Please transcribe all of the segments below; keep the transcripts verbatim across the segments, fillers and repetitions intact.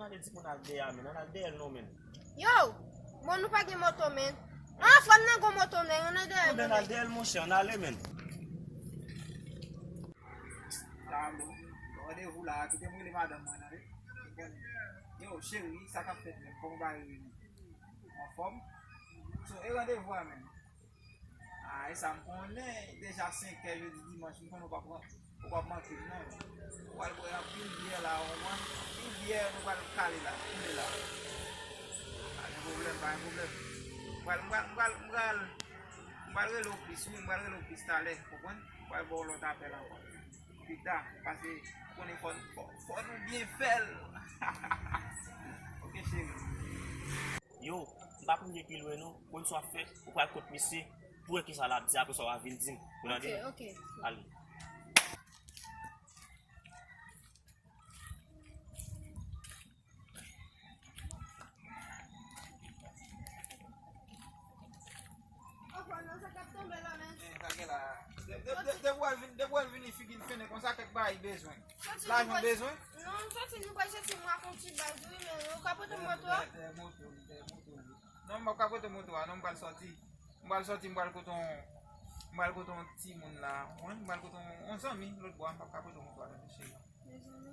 Gade timoun al dèyè a, men, ann al dèyè l non, men. Yo! Bon, nou pa gen moto, men. An, frè m nan gon moto, men, ann al dèyè l. Bon, men, al dèyè l, monchè, ann ale, men. Dalo, randevou la, kite m rele madanm mwen, tande. Yo, cheri, sa k ap fèt, men? Kòman bagay yo ye? Anfòm? So, e randevou a, men? Ah, e sa m konnen, deja senkè jodi dimanch, m konnen ou p ap, ou p ap manke m non. Ou pral bwè anpil byè la, ou konprann? Anpil byè, nou pral kale la, koule la. Pa gen pwoblèm, pa gen pwoblèm. M pral, m pral, m pral, m pral, m pral rele w plis, wi, m pral rele w plis talè, ou konprann? M pral ba w lòt apèl ankò. Pita, paske, ou konnen fò, fò, fò nou byen fè l. Ok, cheri. Yo, m pa konn gen pi lwen non. Konn sa w ap fè, ou pral kot misye, pou wè kisa l ap di, apre sa w a vin di m. Ou tande? Ok, ok. Ale. Anfòm nan, sa k ap tonbe la, men. Eh, sa gen la. De-, de-, de-, depi w al vin, depi w al vini figi l fennen konsa, kèk bagay bezwen. Lajan bezwen? Non, sòti, nou pral sòti, m ak yon ti baz, wi, men ou ka pote moto a? Dèyè, dèyè moto, dèyè moto. Non, m p ap ka pote moto a, non, m pral sòti. M pral sòti, m pral kote yon, m pral kote yon timoun la, wi, m pral kote yon, yon zanmi, lòt bò a, m p ap ka pote moto a, tande, cheri.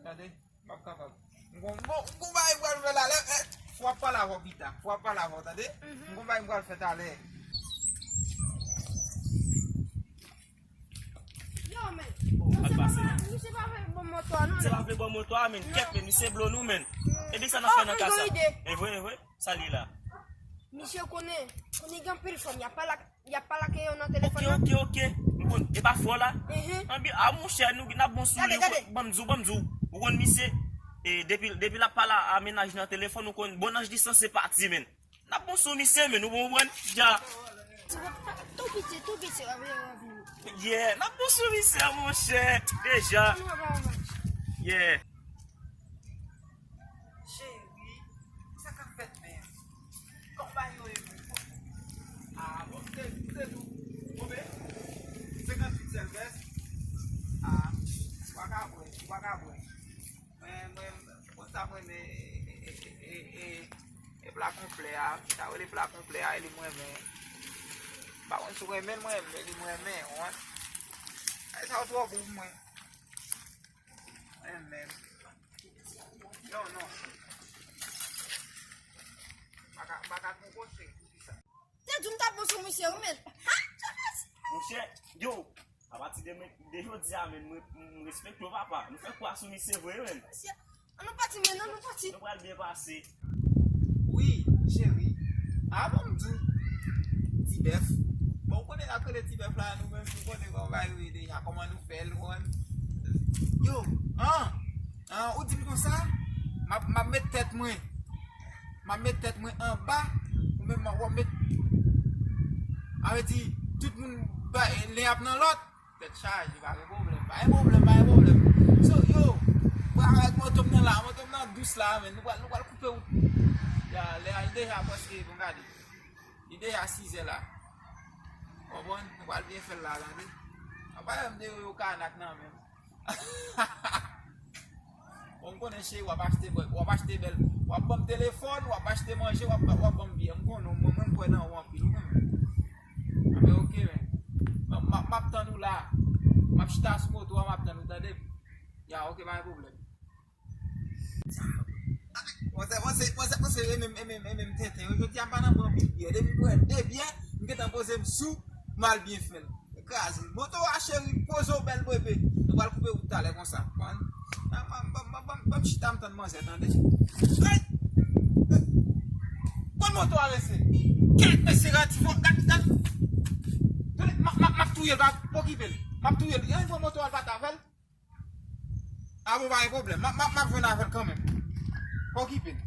Tande? M p ap kapab. M gon, m gon, m gon bagay m pral fè talè, eh, fò w ap pale avè w pita. Fò w ap pale avè w, tande? M gon bagay m pral fè talè. Yo, men. Oh, al pase, men. Misye pa vle ban moto a, non, men. Misye pa vle ban moto a, men. Kèt, men, misye blo nou, men. Epi sa n ap fè nan ka sa? E vre, e vre. Sa li la. Misye konnen, konnen gen anpil fanm, y ap pale ak Y ap pale ak yo nan telefòn nan. Ok, ok, ok. M konn, e pa fò la? Mhm. Anbi, a monchè, nou, n ap bon sou li. Gade, gade. Ban m di w, ban m di w. Ou konn misye, e, depi, depi l ap pale a, a mennaj nan telefòn, ou konn, bon, nan distans se pati, men. N ap bon sou misye, men, ou konprann? Ja. Tou piti, tou piti, w ap vini, w ap vini. Yeah, n ap bon sou misye, monchè. Deja. Nou ap ba w match. Yeah. Cheri, sa k ap fèt, men? Kòman yo ye menm? Ah, bon, m te, m te di w, konbyen? Senkanntuit sèl vès. Ah, ou pa ka bwè, ou pa ka bwè. Mwen, mwen, konsa mwen renmen, e, e, e, e, e pla konplè a, sa yo rele pla konplè a, e li mwen renmen. M pa konn si w renmen l, mwen renmen, e li mwen renmen, ou konprann? Ay, sa yo twò bon pou mwen. Mwen renmen. Non, non. M pa ka, m pa ka konprann se poukisa. Te di m t ap bon sou misye, wi, men. Ha? Monchè, yo, apati de, de jodi a, men, mwen, m respekte w, papa. Nou fè kwa sou misye vre, men. Misye, an nou pati, men, an nou pati. Nou pral byen pase. Wi, cheri. A, bon, m di w. Ti bèf. Bon, ou konnen n ap rele ti bèf la, nou menm, nou konnen kòman bagay yo ye deja, kòman nou fè l, ou konprann? Yo, an, an, ou di m konsa, m ap, m ap met tèt mwen, m ap met tèt mwen anba, ou menm w ap met, sa vle di, tout moun bay, len ap nan lòt, tèt chaje, pa gen pwoblèm, pa gen pwoblèm, pa gen pwoblèm. So, yo, pral avèk moto m nan la, moto m nan dous la, men, nou pral, nou pral koupe wout. Ya, lè a, li deja prèske, bon, gade. Li deja sizè la. Konprann? Nou pral byen fè l la, tande. Apa m de yo kanak nan menm. Bon, m konnen cheri, w ap achte bèl, w ap achte bèl, w ap ban m telefòn, w ap achte manje, w ap, w ap ban m byè. M konnen w, mwen, mwen, m kwè nan ou anpil, ou konprann? Anben, ok, men. M ap, m ap, m ap tann ou la. M ap chita sou moto a, m ap tann ou, tande? Ya, ok, pa gen pwoblèm. Mwen se, mwen se, mwen se, mwen se, e menm, e menm, e menm tenten. Jodi a m pa nan pran anpil byè. Depi m pran de byè, m gentan poze m sou, m al byen fè l. Kraze. Moto a cheri, poze w bèl bebe. Nou pral koupe wout talè konsa. Ban, ban, ban m chita m tann manzè, tande. Hey! Ban moto a mesye. Kèt mesye ranti fò, gad, gad. Tande, m ap, m ap, m ap touye l, pa okipe l. M ap touye l. Yon fwa moto a l pa t avè l. A bon, pa gen pwoblèm. M ap, m ap, m ap jwenn avè l kanmenm. Pa okipe l.